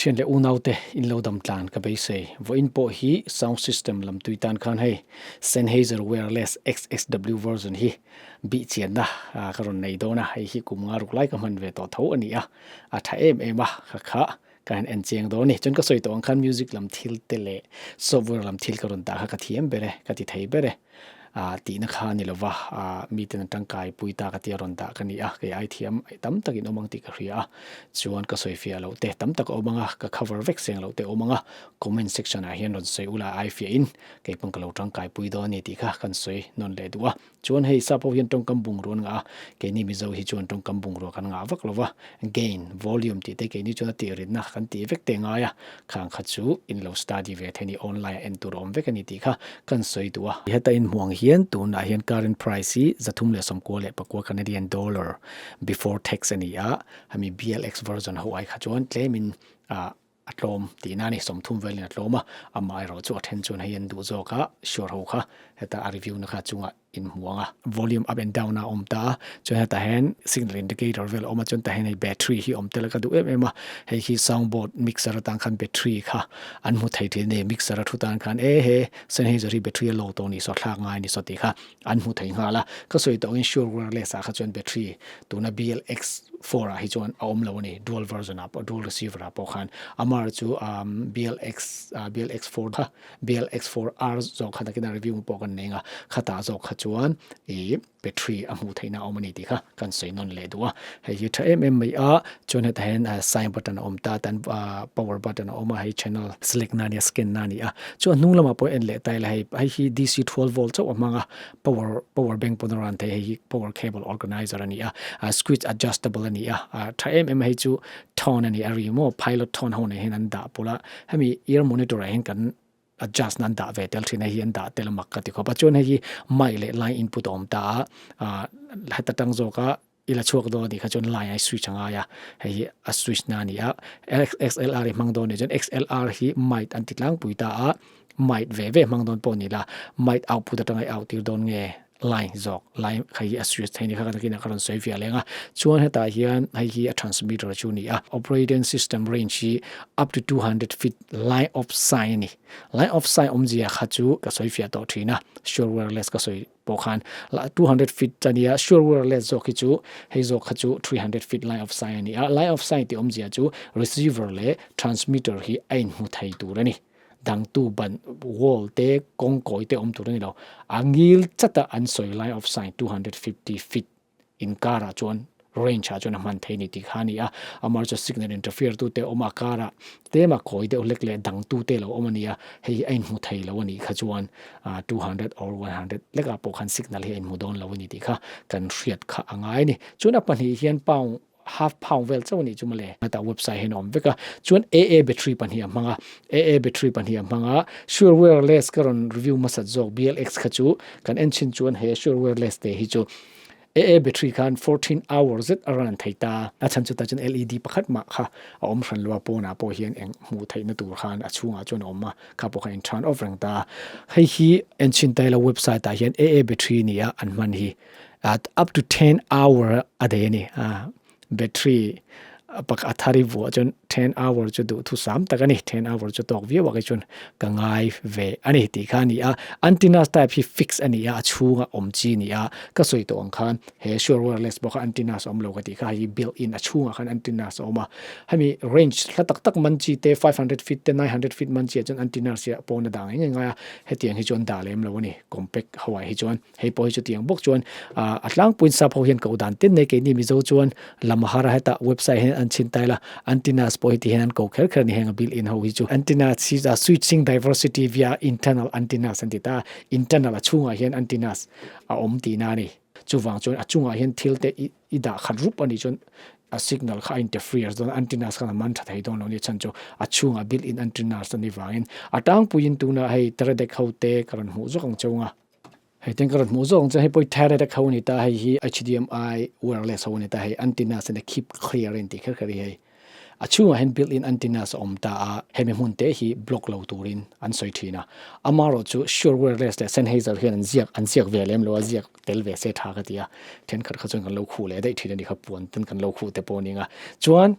Thian leh unaute in lo dam tlan ka beisei. Vawiin pawh hi sound system lam tui tan khan hei Sennheiser Wireless XXW version hi bih chianna ka rawn nei dawn a, hei hi kum nga ruk lai ka hman ve tawh tho a ni a, a tha em em a, ka kha ka han en chiang dawn a ni. Chuan ka sawi tawh ang khan music lam thil te leh software lam thil ka rawn dah kha ka thiam ber e, ka ti thei ber e. ah tihna kha a ni lova ah miten an tangkai pui ta ka tia rawn dah ka ni a, kei ai thiam tam takin awm ang tih ka hria a, chuan ka sawi fiah loh te tam tak a awm ang a, ka cover vek seng loh te a awm ang a, comment section ah hian rawn sawi ula ai fiah in kei pawn ka lo tangkai pui dawn a ni tih kha kan sawi nawn leh duh a, chuan hei sap ho hian tawngkam bungrua an ngah a, keini Mizo hi chuan tawngkam bungrua kan ngah vak lova, gain, volume tih te keini chuan a tih ritna kan tih vek te ngai a, Khang kha chu in lo study ve thei ni, online a en tur a awm vek a ni tih kha kan sawi duh a. Heta inhmuang hian tunah hian current price hi 394 Canadian dollar before tax a ni a, hemi BLX version ho ai kha chuan tlemin ah a tlawm tihna a ni, 30 velin a tlawm a, amaherawh chu a then chuan hei an duh zawk a, sure ho kha heta a review na kha chungah in hmu ang a, volume up and down a awm ta a, chuan hetah hian signal indicator vel a awm a, chuan tah hian hei battery hi awm tel a ka duh em em a, hei hi sound board mixer atan khan battery kha an hmu thei thin a ni, mixer a thu tan khan e he Sennheiser hi battery a low tawh a ni saw thlak ngai a ni saw tih kha an hmu thei nghal a, ka sawi tawh angin Shure wireless ah kha chuan battery tuna BLX4 ah hi chuan a awm lo a ni, dual version ah pawh dual receiver ah pawh khan amar chu BLX BLX4 kha. BLX4R zawk kha takin a review pawh kan nei ang a, khatah zawk kha chuan ih battery a hmuh theihna a awm a ni tih kha kan sawi nawn leh duh a, hei hi tha em em mai a, chuan hetah hian sign button a awm ta tan ah power button a awm a, hei channel select na a nia scan na a ni a, chuan hnung lamah pawh en leh ta ila hei hei hi DC 12 volt chauh a hmang a, power power bank pawn a ran thei hei hi power cable organizer a ni a, ah switch adjustable a ni a, ah tha em em a hei chu tone a ni a ri maw pilot tone ho nen hian an dah pawlh a. Hemi ear monitor ah hian kan adjust nan dah ve tel thin a hei an dah tel a mak ka ti khawp a chuan hei hi mic leh line input a awm ta a ah heta tang zawk a i la chhuak dawn a nih kha chuan line a i switch a ngai a hei hi a switch na a ni a XLR i hmang dawn a nih chuan XLR hi mic an ti tlangpui ta a mic ve ve hmang dawn pawh a ni la mic output atanga i out tir dawn nge. Line zawk line kha hi a switch thei ni kha ka nakinah ka rawn sawi fiah leng a chuan hetah hian hei hi a transmitter chu a ni a operating system range hi up to 200 feet line of sight a ni line of sight awmzia kha chu ka sawi fiah tawh thin a sure wireless ka sawi pawh khan 200 feet a nia sure wireless zawk hi chu hei zawk kha chu 300 feet line of sight a ni a line of sight tih awmzia chu receiver leh transmitter hi a inhmu thei tur a ni. Dangtu ban wall te kawng kawi te awm tur a ni lo. A ngil chata an sawi line of sight 250 feet inkarah chuan range ah chuan a hman thei a ni tih kha a ni a. Amah chu signal interfere tu te awm a karah tlema kawi deuh hlek leh dangtu te lo awm a ni a, hei hi a inhmu thei lo a nih kha chuan 200 or 100 lekah pawh khan signal hi a inhmu dawn lo a ni tih kha kan hriat kha a ngai a ni. Chuan a pahnih hian pound half pound vel chauh a nih chu mawle. Hetah website hian a awm vek a, chuan AA battery pahnih a hmang a, AA battery pahnih a hmang a, Sure Wireless ka rawn review hmasat zawk BLX kha chu kan en chhin chuan he Sure Wireless te hi chu AA battery khan 14 hour zet a run thei ta. A chhan chu tah chuan LED pakhat mah kha a awm hran lo a, pawnah pawh hian eng hmuh theihna tur khan a chhungah chuan a awm a, kha pawh kha in turn off reng ta. Hei hi en chhin ta ila website ah hian AA battery nia an hman hi. At up to 10 hour a dei a ni. Battery pak a thar i vuah chuan 10 hour chu duh thu sam tak a ni. 10 hour chu tawk viau a kei chuan ka ngai ve a ni tih kha a ni a. Antenna type hi fix a ni a, a chhunga awm chi a ni a. Ka sawi tawh ang khan he Sure Wireless bawk a antennas a awm lo ka tih kha hei hi built in a chhungah khan antennas a awm a. Hemi range hla tak tak man chi te 500 feet te 900 feet man chi ah chuan antennas hi a pawn a dah ngei ngei ngai a. Hetiang hi chuan dah lem lo a ni compact ho ah hi chuan. Hei pawh hi chutiang bawk chuan a tlangpuiin sap ho hian ko dan tin nei keini Mizo chuan Lamahara heta website hian an chhin tail a, antennas pawh hi ti hian an ko kher kher a ni heng a built in ho hi chu. Antennas hi a switching diversity via internal antennas an ti ta a, internal a chhungah hian antennas a awm tihna a ni. Chuvang chuan a chungah hian thil te i dah khat rup a nih chuan a signal kha a interfere dawn a, antennas khan a man tha thei dawn lo a ni chhan chu a chhungah built in antennas a ni vangin a tlangpuiin tunah hei Teradek ho te ka rawn hmuh zawk ang cheu ang a. Hei ten ka rawn hmuh zawk ang chuan hei pawh hi Teradek ho a ni ta hei hi HDMI wireless ho a ni ta hei antennas a ni keep clear a intih kher kher hi hei a chhungah hian built in antennas a awm ta a hemi hmun te hi block lo turin an sawi thin a amaherawh chu Shure wireless leh Sennheiser hian an ziak an ziak ve lem lo a ziak tel ve se tha ka ti a thenkhat kha chuan kan lo khuh leh daih thin a ni kha puan ten kan lo khuh te pawh a ni ang a chuan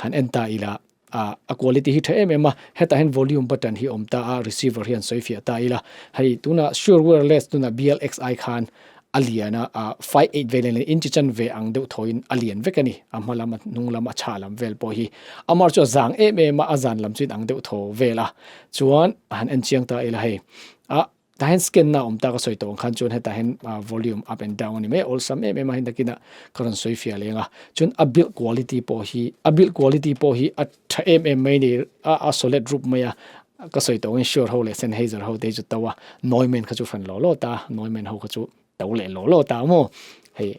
han en ta ila. A quality hi tha em em a, hetah hian volume button hi awm ta a, receiver hi an sawi fiah ta ila, hei tunah Shure wireless tunah BLXI khan a lian a, a 58 vel in inch chan ve ang deuh thawiin a lian vek a ni, a hma lam a hnung lam a chhah lam vel pawh hi amar chu a zang em em a, a zan lam chu in ang deuh thaw vel a, chuan a han en chiang ta ila hei a tah hian scan na awm ta ka sawi tawh ang khan chuan hetah hian volume up and down a ni mai a awlsam em em a hei nakinah ka rawn sawi fiah leng a, chuan a build quality pawh hi a build quality pawh hi a tha em em mai a ni a a solid rup mai a ka sawi tawh angin sure ho leh Sennheiser ho te hi chu to a Neumann kha chu hran law law ta Neumann ho kha chu to leh law law ta maw hei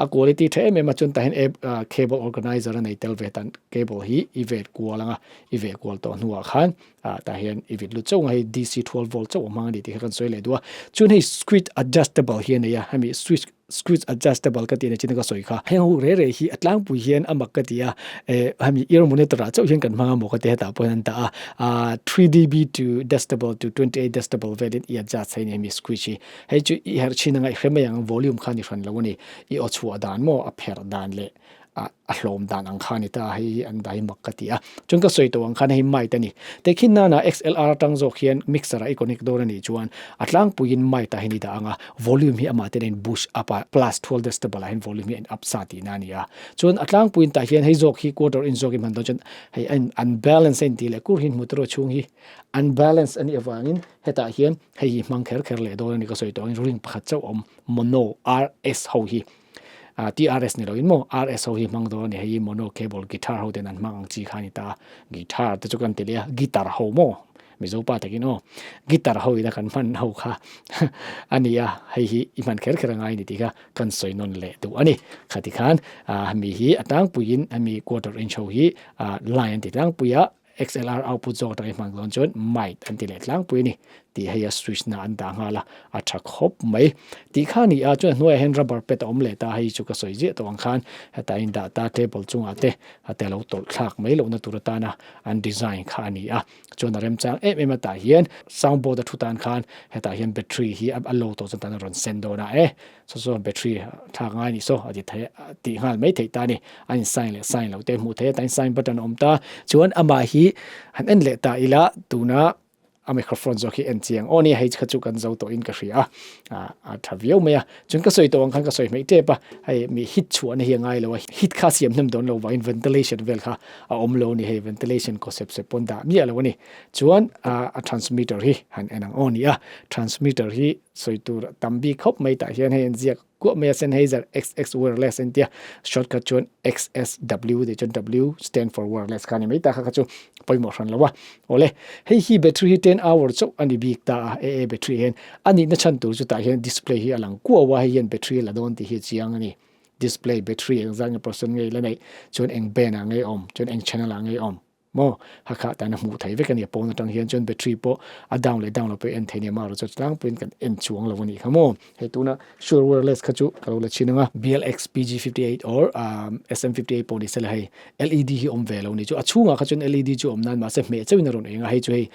a quality tha em em a chuan tah hian cable organizer a nei tel ve tan cable hi i vet kual anga i veh kual tawh hnuah khan ah tah hian i vit lut chauh ang a hei DC 12 volt chauh a hmang a ni tih kha kan sawi leh duh a chuan hei switch adjustable hi a nei a hemi switch switch adjustable ka tih na chin a ka sawi kha heng ho reh reh hi a tlangpui hian a mak ka ti a eh hemi ear monitor ah chauh hian kan hmang a maw ka ti hetah pawh hian an dah a ah 3 dB to decibel to 28 decibel velin i adjust thei a ni hemi switch hi hei chu i herh chhin anga i hre mai ang volume kha a ni hran lo a ni i aw chhuah dan maw a pherh dan leh a hlawm dan ang kha a ni ta a, hei hi an dai mak ka ti a. Chuan ka sawi tawh ang khan hei mic a ni. Tehkhin nana XLR atang zawk hian mixer ah i connect dawn a nih chuan a tlangpuiin mic ah hian i dah ang a, volume hi amah ten a in boost up a, plus 12 decibel ah hian volume hi a in up sa tihna a ni a. Chuan a tlangpuiin tah hian hei zawk hi quarter inch zawk i hman dawn chuan hei a in unbalance a intih leh kur hi hmu tawh chhung hi unbalance a nih avangin hetah hian hei hi hmang kher kher leh dawn a ni ka sawi tawh angin ring pakhat chauh awm mono RS ho hi. TRS ni loin maw RS ho hi hmang dawn a ni hei mono cable guitar ho ten an hmang ang chi kha a ni ta a guitar te chu kan ti leh a guitar ho maw mizo pa takin aw guitar ho ina kan hman ho kha a ni a hei hi i hman kher kher a ngai a ni tih kha kan sawi nawn leh duh a ni khati khan hemi hi a tlangpuiin hemi quarter inch ho hi line an ti tlangpui a. XLR output zawk atanga i hman dawn chuan mic an ti leh tlangpui a ni tih hei a switch na an dah nghal a, a tha khawp mai. Tih kha a ni a, chuan a hnuaiah hian rubber pad a awm leh ta, hei chu ka sawi ziah tawh ang khan hetah in dah ta table chungah te a te lo tawlh thlak mai lohna tur atana an design kha a ni a, chuan a remchang em em a tah hian sound board a thu tan khan hetah hian battery hi a low tawh chuan tan a rawn sen dawn a e. Saw saw battery thlak ngai ni saw a ti thei a tih nghal mai theih ta a ni. A in sign leh sign loh te hmuh theih a tain sign button a awm ta. Chuan amah hi han en leh ta ila tuna a microphone zawk hi en chiang aw nia hei kha chu kan zo tawh in ka hria a ah a tha viau mai a. Chuan ka sawi tawh ang khan ka sawi hmeih tep a hei mi heat chhuahna hi a ngai lo a heat kha siam hnem dawn lo vangin ventilation vel kha a awm lo a ni hei ventilation kaw sep sep pawn dah miah lo a ni. Chuan a transmitter hi han en ang aw nia transmitter hi Sawi tur a tam bik khawp mai tah hian hei an ziak kuah mai a Sennheiser XX wireless an tia shortcut chuan XSW tih chuan W stand for wireless kha a ni mai ta kha kha chu pawimawh hran lo a awle hei hi battery hi 10 hour chauh a ni bik ta a AA battery hian a nihna chhan tur chu tah hian display hi a lang kuau a hei hian battery a la dawn tih hi a chiang a ni display battery eng zat nge percent nge la neih chuan eng band ah nge awm chuan eng channel ah nge awm. Maw? Hakha tan a hmuh theih vek a ni. A pawn atang hian chuan battery pawh a down leh down lo pawh i en thei nia marawh chu tlangpuiin kan en chuang lo a nih kha maw? Hei tuna Shure wireless kha chu ka lo la chhin ang a. BLX PG58 or SM58 pawh ni sela hei LED hi awm ve lo ni chu a chhungah kha chuan LED chu awm nan mahse hmeh chauhin a rawn eng a hei chu hei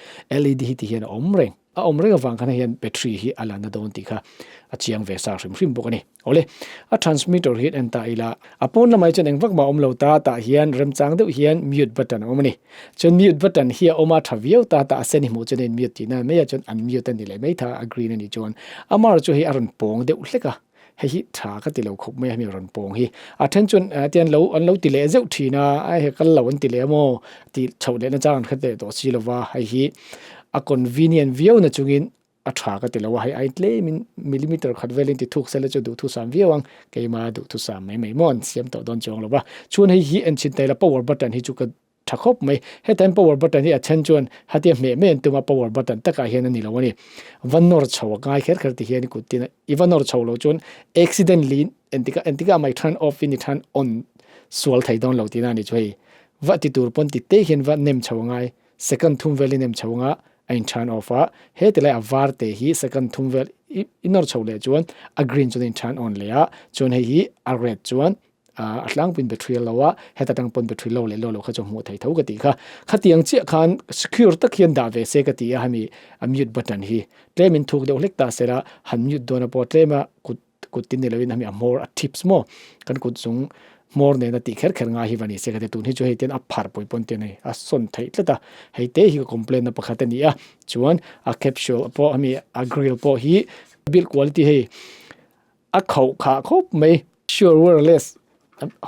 LED hi ti hian a awm reng. A awm reng avang khan hei hian battery hi a la na dawn tih kha a chiang ve sa hrim hrim bawk a ni. Awle, a transmitter hi en ta ila, a pawn lamah hi chuan eng vak mah a awm lo ta, tah hian remchang deuh hian mute button a awm a ni. Chuan mute button hi a awm a tha viau ta, tah a sen hi hmuh chuan a in mute tihna mai a, chuan unmute a ni leh mai tha, a green a nih chuan. Amar chu hei a rawn pawng deuh hlek a, hei hi tha ka ti lo khawp mai a hemi rawn pawng hi. A then chuan tian lo an lo ti leh zeuh thin a, a he kal lo an ti leh amaw tih chhoh lehna chang an hre teh tawh si lova, hei hi a convenient viau na chungin a tha ka ti lo a, hei ai tlemin millimeter khat velin ti thuk sela chu duhthusam viau ang, keima duhthusam mai mai maw an siam tawh dawn chuang lo va, chuan hei hi en chhin taila power button hi chu ka tha khawp mai, heta hian power button hi a then chuan hatia hmeh mai an tum a power button takah hian a ni lo a ni, va nawr chho a ngai kher kher ti hian i kut tin a, i va nawr chho lo chuan accident lin entikah entikah mai turn off in i turn on sual thei dawn lo tihna a ni chu hei va ti tur pawn ti te hian va nem chho a ngai. Second thum vel in em chho anga a in turn off a, he tilai a var te hi second thum vel i nawr chho leh chuan a green chuan a in turn on leh a, chuan hei hi a red chuan a tlangpuiin battery a lo a, heta tang pawn battery lo leh lo lo kha chu hmuh theih tho ka tih kha. Khatiang chiah khan secure tak hian dah ve se ka ti a hemi a mute button hi tlem in thuk deuh hlek ta sela han mute dawn a pawh tlem a kut kut tin ni loin hemi a hmawr a tips maw kan kut chung. Hmawr nena tih kher kher ngai hi va ni se ka ti tun hi chu hei tian a phar pawih pawn te nei a sawn theih tlat a hei te hi ka complaint na pakhat a ni a chuan a capsule pawh hemi a grill pawh hi build quality hei a khauh khah khawp mai sure wireless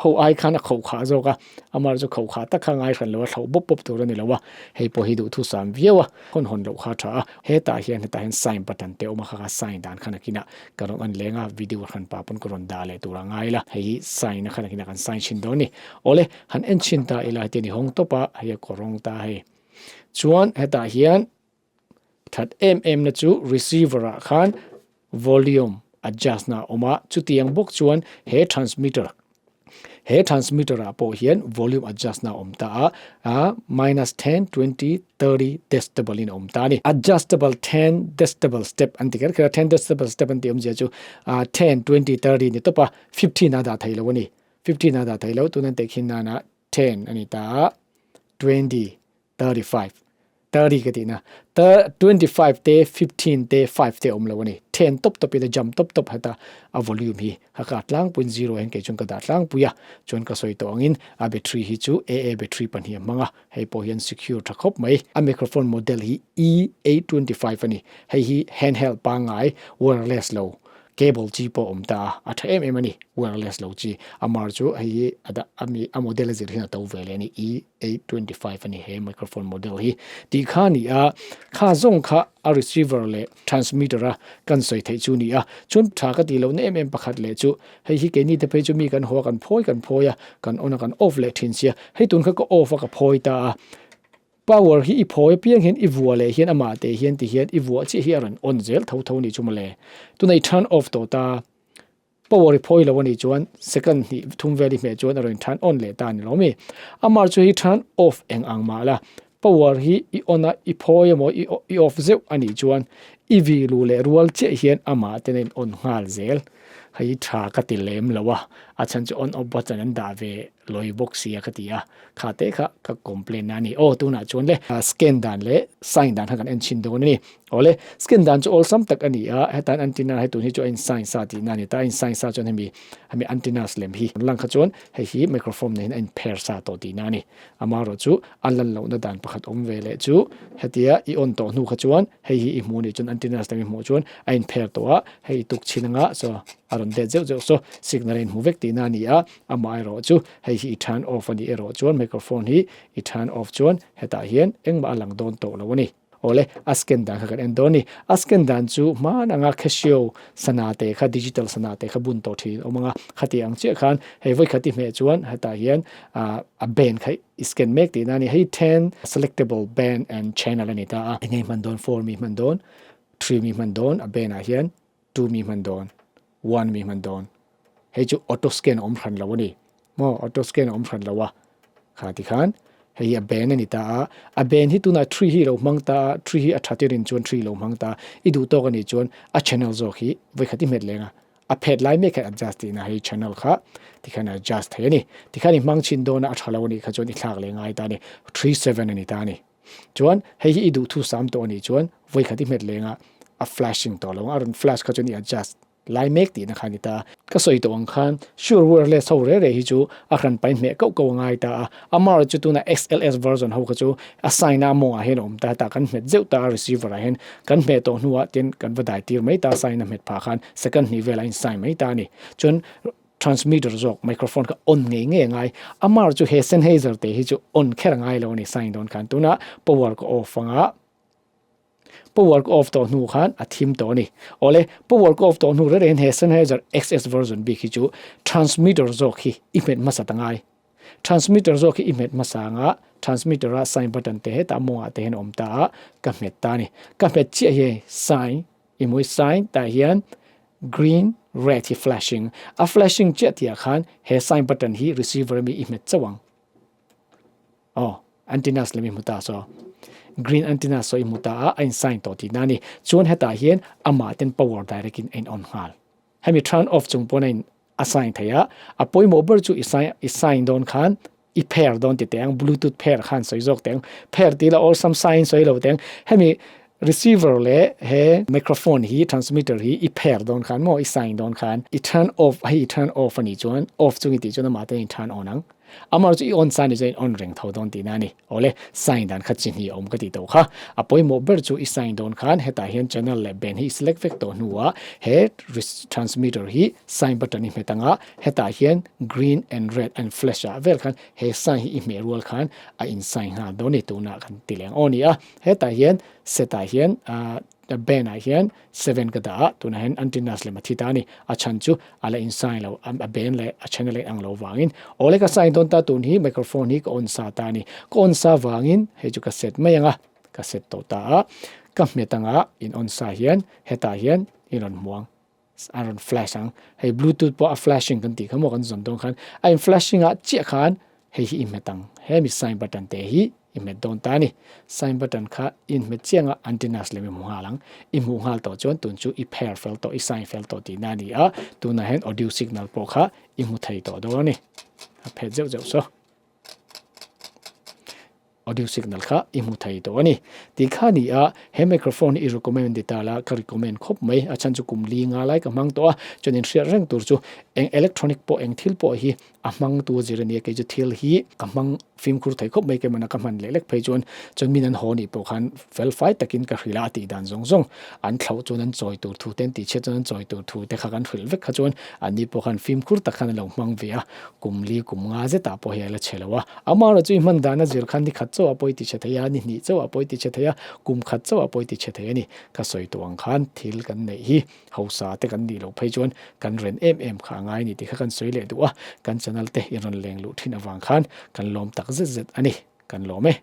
ho ai khan a khauh khah zawk a amah chu khauh khah tak kha ngai hran lo a thlauh bawp bawp tur a ni lo a hei pawh hi duhthusam viau a hawn hawn loh kha a tha a hetah hian hetah hian sign button te a awm a kha kha sign dan khan a kinah Ka rawn en leng a, video hran pah pawn ka rawn dah leh tur a ngai la, hei hi sign a khan a kan sign chhin dawn a ni. Awle, han en chhin ta ila heti a ni hawng tawp a, hei a kawr rawng ta hei. Chuan hetah hian that em em na chu receiver ah khan volume adjust na a awm a, chutiang bawk chuan he transmitter He transmitter ah pawh hian volume adjust na a awm ta a, a minus 10, 20, 30 decibel in a awm ta a ni. Adjustable 10 decibel step an ti kher kher a, 10 decibel step an tih awmzia chu 10, 20, 30 ni tawp a, 15 a dah thei lo a ni. 15 a dah thei lo, tuna an tehkhin nana 10 a ni ta a, 20, 35 30 ka tihna 25 te 15 te 5 te awm lo ani 10 top top in a jump top top heta a volume hi haka tlangpuiin zero hian kei chuan ka dah tlangpui a chuan ka sawi tawh angin a battery hi chu AA battery pahnih a hmang a hei pawh hian secure tha khawp mai a microphone model hi E825 ani hei hi handheld pangngai wireless lo Cable chi pawh a awm ta a, a tha em em a ni, wireless lo chi. Amar chu hei hi a dah a mi a model a zir hian a to ve leh a ni, E825 a ni he microphone model hi. Tih kha a ni a, kha zawng kha a receiver leh transmitter a kan sawi theih chu a ni a. Chuan tha ka tih lohna em em pakhat leh chu hei hi keini te phei chu mi kan haw a kan phawi kan phawi a, kan on a kan off leh thin sia, hei tun kha ka off a ka phawi ta a. Power hi i phawi apiang hian i vuah leh hian amah teh hian ti hian i vuah chiah hi a rawn on zel tho tho a nih chu mawle. Tuna i turn off tawh ta, power i phawi lo a nih chuan second hnih thum vel i hmeh chuan a rawn turn on leh ta a ni lo mi. Amah chu hei turn off eng ang mah la, power hi i on a i phawi emaw i off zeuh a nih chuan i vi luh leh rual chiah hian amah ten a in on nghal zel. Hei tha ka ti lem lo a, a chhan chu on off button an dah ve lawi bawk sia ka ti a, kha te kha ka complain na a ni. Aw tunah chuan le scan dan leh sign dan kha kan en chhin dawn a ni. Aw le, scan dan chu awlsam tak a ni a, hetan antenna hei tun hi chu a in sign sa tihna a ni ta, a in sign sa chuan hemi hemi antennas lem hi lang kha chuan hei hi microphone nen hian a in pair sa tawh tihna a ni. Amaherawhchu a lan lohna dan pakhat awm ve leh chu hetia i on tawh hnu kha chuan hei hi i hmuh nih chuan antennas lem i hmuh chuan a in pair tawh a, hei i tuk chhin anga saw a rawn det zeuh zeuh saw signal a inhmu vek tihna a ni a. Amah erawh chu hei hi i turn off a nih erawh chuan microphone hi i turn off chuan hetah hian engmah a lang dawn tawh lo a ni. Awle, a scan dan kha kan en dawn a ni. A scan dan chu hman anga Casio sana te kha digital sana te kha bun tawh thin awm anga khati ang chiah khan hei vawikhat i hmeh chuan hetah hian a band kha i scan mek tihna a ni. Hei then selectable band and channel a ni ta a. Enge hman dawn four mi hman dawn, three mi hman dawn a band ah hian two mi hman dawn, one mi hman dawn. Hei chu auto scan a awm hran lo a ni. Maw auto scan a awm hran lo a. Kha ti khan hei hi a band a ni ta a. A band hi tunah three hi lo hmang ta a, three hi a tha tirin chuan three lo hmang ta a. I duh tawk a nih chuan a channel zawk hi vawikhat i hmet leng a. A phet lai mek khan adjust tihna hei channel kha tikhan a adjust thei a ni. Tikhan i hmang chhin dawn a, a tha lo a nih kha chuan i thlak leh ngai ta a ni. 37 a ni ta a ni. Chuan hei hi i duh thu sam tawh a nih chuan vawikhat i hmet leng a, a flashing tawh lo ang, a rawn flash kha chuan i adjust lai mek tihna kha a ni ta a. Ka sawi tawh ang khan sure wireless ho reh reh hi chu a hran pain hmeh kauh kauh a ngai ta a, amah chu tuna XLS version ho kha chu a sign a mawngah hian a awm ta, hetah kan hmet zeuh ta a receiver ah hian kan hmeh tawh hnuah tin kan va dai tir mai ta a sign a hmet phah khan second hnih velah a in sign mai ta a ni. Chuan Transmitter zawk microphone kha on ngei ngei a ngai. Amar chu he Sennheiser te hi chu on kher a ngai lo a ni sign dawn khan. Tunah power ka off anga power ka off tawh hnu khan a thim tawh a ni. Awle power ka off tawh hnu reng rengin he Sennheiser XS version bik hi chu transmitter zawk hi i hmet hmasa ta ngai. Transmitter zawk hi i hmet hmasa anga transmitter a sign button te hetah mawngah te hian a awm ta a ka hmet ta a ni. Ka hmet chiah hi hei sign I hmui sign tah hian green, red hi flashing. A flashing chiah tihah khan he sign button hi receiver ami i hmet chauh ang. Oh, antennas lam i hmu ta saw. Green antenna saw i hmu ta a, a in sign tawh tihna a ni. Chuan hetah hian amah ten power direct in a in on nghal. Hemi turn off chung pawn a in a sign thei a, a pawimawh ber chu i sign i sign dawn khan i pair dawn ti teh ang, bluetooth pair khan sawi zawk teh ang, pair tih lah awlsam sign sawi lo teh ang. Hemi. Receiver leh he microphone hi transmitter hi i pair dawn khan maw i sign dawn khan i turn off hei i turn off a nih chuan off chung i tih chuan amah te in turn on ang. Amah chu i on sa ni chuan in on reng tho dawn tihna a ni. Awle, sign dan kha chi hnih a awm ka tih tawh kha. A pawimawh ber chu i sign dawn khan hetah hian channel leh band hi i select vek tawh hnuah he transmitter hi sign button i hmet anga hetah hian green and red and flash ah vel khan he sign hi i hmeh rual khan a in sign nghal dawn a ni tunah kan ti leng aw ni a. Hetah hian set ah hian ah band ah hian seven ka dah a, tunah hian antennas lem a thi ta a ni. A chhan chu a la in sign lo, a band leh a channel a inang lo vangin. Awle ka sign dawn ta tun hi microphone hi ka on sa ta a ni. Ka on sa vangin hei chu ka set mai ang a, ka set tawh ta a. Ka hmet anga in on sa hian hetah hian i rawn hmu ang, a rawn flash ang. Hei bluetooth pawh a flashing kan tih kha maw kan zawn dawn khan a in flashing ah chiah khan hei hi i hmet ang. Hemi sign button te hi i hmet dawn ta a ni. Sign button kha i inhmet chiang a, antennas lem i hmu nghal ang. I hmuh nghal tawh chuan tun chu i pair fel tawh, i sign fel tawh tihna a ni a, tunah hian audio signal pawh kha i hmu thei tawh dawn a ni. A phet zeuh zeuh saw. Audio signal kha i hmu thei tawh a ni. Tih kha a ni a, he microphone hi i recommend ti ta la, ka recommend khawp mai. A chhan chu kum li nga lai ka hmang tawh a, chuan inhriat reng tur chu eng electronic pawh eng thil pawh hi a hmang tu zir a nia kei chu thil hi ka hmang fimkhur thei khawp mai kemana ka hman leh lek phei chuan chuan min an haw nih pawh khan fel fai takin ka hrilh a a tih dan zawng zawng an thlauh chuan an chawi tur thu te an tih chhiat chuan an chawi tur thu te kha kan hrilh vek kha chuan an ni pawh khan fimkhur tak khan an lo hmang ve a kum li kum nga zetah pawh hei a la chhe lo a amaherawhchu i hman dan a zir khan ni khat chauh ah pawh i ti chhe thei a ni hnih chauh ah pawh i ti chhe thei a kum khat chauh ah pawh i ti chhe thei a ni ka sawi tawh ang khan thil kan neih hi Hausa te kan nih loh phei chuan kan ren em em kha a ngai a ni tih kha kan sawi leh duh a, kan channel te i rawn leng luh thin avang khan kan lawm tak zet zet a ni, kan lawm e.